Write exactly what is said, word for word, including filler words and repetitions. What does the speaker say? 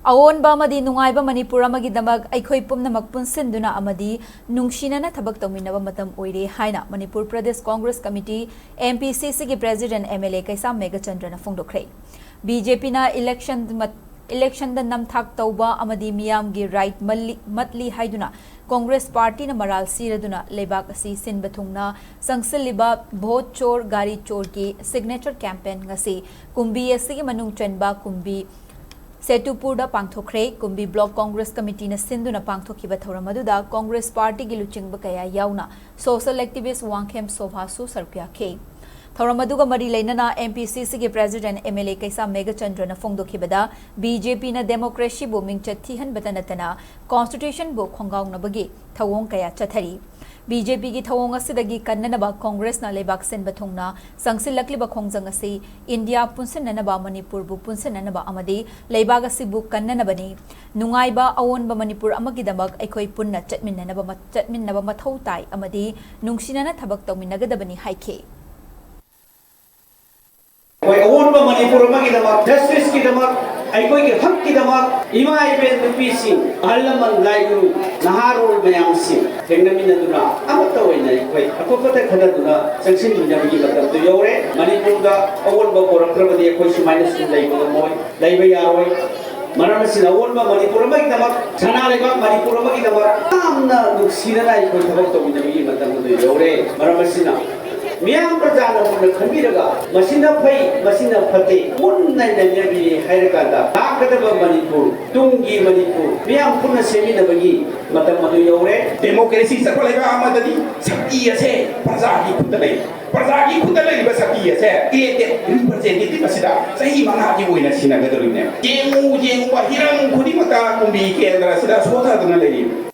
ꯑꯑꯣꯟꯕ ꯑꯃꯗꯤ ꯅꯨꯡꯉꯥꯏꯕ ꯃꯅꯤꯄꯨꯔ ꯑꯃꯒꯤꯗꯃꯛ ꯑꯩꯈꯣꯏ ꯄꯨꯝꯅꯃꯛ ꯄꯨꯟꯁꯤꯟꯗꯨꯅ ꯑꯃꯗꯤ ꯅꯨꯡꯁꯤꯅꯅ ꯊꯕꯛ ꯇꯧꯃꯤꯟꯅꯕ ꯃꯇꯝ ꯑꯣꯏꯔꯦ ꯍꯥꯏꯅ Manipur Pradesh Congress committee, M P C C ꯒꯤ president M L A Keisham ꯃꯦꯘꯆꯟꯗ꯭ꯔꯅ ꯐꯣꯡꯗꯣꯛꯈ꯭ꯔꯦ꯫ B J P ꯅ election ꯃꯠ-, election ꯗ ꯅꯝꯊꯥꯛ ꯇꯧꯕ ꯑꯃꯗꯤ ꯃꯤꯌꯥꯝꯒꯤ right ꯃꯜꯂꯤ-, ꯃꯠꯂꯤ ꯍꯥꯏꯗꯨꯅ ꯀꯣꯡꯒ꯭ꯔꯦꯁ ꯄꯥꯔꯇꯤꯅ ꯃꯔꯥꯜ ꯁꯤꯔꯗꯨꯅ ꯂꯩꯕꯥꯛ ꯑꯁꯤ ꯁꯤꯟꯕ ꯊꯨꯡꯅ ꯆꯪꯁꯤꯜꯂꯤꯕ ꯚꯣꯠ ꯆꯣꯔ ꯒꯥꯔꯤ ꯆꯣꯔꯒꯤ signature campaign ꯉꯁꯤ ꯀꯨꯝꯕꯤ ꯑꯁꯤꯒꯤ ꯃꯅꯨꯡ ꯆꯟꯕ ꯀꯨꯝꯕꯤ ꯁꯦꯇꯨꯄꯨꯔꯗ ꯄꯥꯡꯊꯣꯛꯈ꯭ꯔꯦ꯫ ꯀꯨꯝꯕꯤ Block Congress Committee ꯅ ꯁꯤꯟꯗꯨꯅ ꯄꯥꯡꯊꯣꯛꯈꯤꯕ ꯊꯧꯔꯝ ꯑꯗꯨꯗ ꯀꯣꯡꯒ꯭ꯔꯦꯁ ꯄꯥꯔꯇꯤꯒꯤ ꯂꯨꯆꯤꯡꯕ ꯀꯌꯥ ꯌꯥꯎꯅ social activist ꯋꯥꯡꯈꯦꯝ ꯁꯣꯚꯥꯁꯨ ꯁꯔꯨꯛ ꯌꯥꯈꯤ꯫ ꯊꯧꯔꯝ ꯑꯗꯨꯒ ꯃꯔꯤ ꯂꯩꯅꯅ M P C C ꯒꯤ president M L A Keisham ꯃꯦꯘꯆꯟꯗ꯭ꯔꯅ ꯐꯣꯡꯗꯣꯛꯈꯤꯕꯗ, B J P ꯅ democracy ꯕꯨ ꯃꯤꯡꯆꯠ ꯊꯤꯍꯟꯕꯇ ꯅꯠꯇꯅ constitution ꯕꯨ ꯈꯣꯡꯒꯥꯎꯅꯕꯒꯤ ꯊꯧꯑꯣꯡ ꯀꯌꯥ ꯆꯠꯊꯔꯤ꯫ B J P ꯒꯤ ꯊꯧꯑꯣꯡ ꯑꯁꯤꯗꯒꯤ ꯀꯟꯅꯅꯕ ꯀꯣꯡꯒ꯭ꯔꯦꯁꯅ ꯂꯩꯕꯥꯛ ꯁꯤꯟꯕ ꯊꯨꯡꯅ ꯆꯪꯁꯤꯜꯂꯛꯂꯤꯕ ꯈꯣꯡꯖꯪ ꯑꯁꯤ ꯏꯟꯗꯤꯌꯥ ꯄꯨꯟꯁꯤꯟꯅꯅꯕ, ꯃꯅꯤꯄꯨꯔꯕꯨ ꯄꯨꯟꯁꯤꯟꯅꯅꯕ ꯑꯃꯗꯤ ꯂꯩꯕꯥꯛ ꯑꯁꯤꯕꯨ ꯀꯟꯅꯅꯕꯅꯤ꯫ ꯅꯨꯡꯉꯥꯏꯕ ꯑꯑꯣꯟꯕ ꯃꯅꯤꯄꯨꯔ ꯑꯃꯒꯤꯗꯃꯛ ꯑꯩꯈꯣꯏ ꯄꯨꯟꯅ ꯆꯠꯃꯤꯟꯅꯅꯕ ꯃ-, ꯆꯠꯃꯤꯟꯅꯕ ꯃꯊꯧ ꯇꯥꯏ ꯑꯃꯗꯤ ꯅꯨꯡꯁꯤꯅꯅ ꯊꯕꯛ ꯇꯧꯃꯤꯟꯅꯒꯗꯕꯅꯤ ꯍꯥꯏꯈꯤ꯫ ꯑꯩꯈꯣꯏ ꯑꯑꯣꯟꯕ ꯃꯅꯤꯄꯨꯔ ꯑꯃꯒꯤꯗꯃꯛ, justice ꯀꯤꯗꯃꯛ, ꯑꯩꯈꯣꯏꯒꯤ ꯍꯛꯀꯤꯗꯃꯛ ꯏꯃꯥ ꯏꯕꯦꯟ ꯅꯨꯄꯤꯁꯤꯡ, ꯑꯍꯜ ꯂꯃꯟ, ꯂꯥꯏꯒꯨꯔꯨ, ꯅꯍꯥꯔꯣꯜ ꯃꯌꯥꯝꯁꯤꯡ ꯊꯦꯡꯅꯃꯤꯟꯅꯗꯨꯅ ꯑꯃꯠꯇ ꯑꯣꯏꯅ ꯑꯩꯈꯣꯏ ꯑꯐ ꯐꯠꯇ ꯈꯟꯅꯗꯨꯅ ꯆꯪꯁꯤꯟꯃꯤꯟꯅꯕꯒꯤ ꯃꯇꯝꯗꯨ ꯌꯧꯔꯦ꯫ ꯃꯅꯤꯄꯨꯔꯗ ꯑꯑꯣꯟꯕ ꯄꯣꯔꯛꯇ꯭ꯔꯕꯗꯤ ꯑꯩꯈꯣꯏ ꯁꯨꯃꯥꯏꯅ ꯁꯨꯝ ꯂꯩꯕ ꯉꯝꯃꯣꯏ, ꯂꯩꯕ ꯌꯥꯔꯣꯏ꯫ ꯃꯔꯝ ꯑꯁꯤꯅ ꯑꯑꯣꯟꯕ ꯃꯅꯤꯄꯨꯔ ꯑꯃꯒꯤꯗꯃꯛ, ꯁꯅꯥ ꯂꯩꯕꯥꯛ ꯃꯅꯤꯄꯨꯔ ꯑꯃꯒꯤꯗꯃꯛ ꯌꯥꯝꯅ ꯅꯨꯡꯁꯤꯅꯅ ꯑꯩꯈꯣꯏ ꯊꯕꯛ ꯇꯧꯃꯤꯟꯅꯕꯒꯤ ꯃꯇꯝ ꯑꯗꯨ ꯌꯧꯔꯦ꯫ ꯃꯔꯝ ꯑꯁꯤꯅ ꯃꯤꯌꯥꯝ ꯄ꯭ꯔꯖꯥꯅ ꯃꯨꯟꯅ ꯈꯟꯕꯤꯔꯒ ꯃꯁꯤꯅ ꯐꯩ, ꯃꯁꯤꯅ ꯐꯠꯇꯦ, ꯃꯨꯟꯅ ꯅꯩꯅꯕꯤꯔꯦ ꯍꯥꯏꯔꯀꯥꯟꯗ ꯂꯥꯛꯀꯗꯕ ꯃꯅꯤꯄꯨꯔ, ꯇꯨꯡꯒꯤ ꯃꯅꯤꯄꯨꯔ ꯃꯤꯌꯥꯝ ꯄꯨꯟꯅ ꯁꯦꯝꯃꯤꯟꯅꯕꯒꯤ ꯃꯇꯝ ꯑꯗꯨ ꯌꯧꯔꯦ꯫ Democracy ꯆꯠꯄ ꯂꯩꯕꯥꯛ ꯑꯃꯗꯗꯤ ꯁꯛꯇꯤ ꯑꯁꯦ ꯄ꯭ꯔꯖꯥꯒꯤ ꯈꯨꯠꯇ ꯂꯩ꯫ ꯄ꯭ꯔꯖꯥꯒꯤ ꯈꯨꯠꯇ ꯂꯩꯔꯤꯕ ꯁꯛꯇꯤ ꯑꯁꯦ elected representative ꯑꯁꯤꯗ ꯆꯍꯤ ꯃꯉꯥꯒꯤ ꯑꯣꯏꯅ ꯁꯤꯟꯅꯒꯗꯧꯔꯤꯕꯅꯦ꯫ ꯌꯦꯡꯉꯨ ꯌꯦꯡꯉꯨꯕ ꯍꯤꯔꯝ ꯈꯨꯗꯤꯡꯃꯛꯇ ꯀꯨꯝꯕꯤ ꯀꯦꯟꯗ꯭ꯔ ꯑꯁꯤꯗ ꯁꯣꯊꯗꯨꯅ ꯂꯩꯔꯤ꯫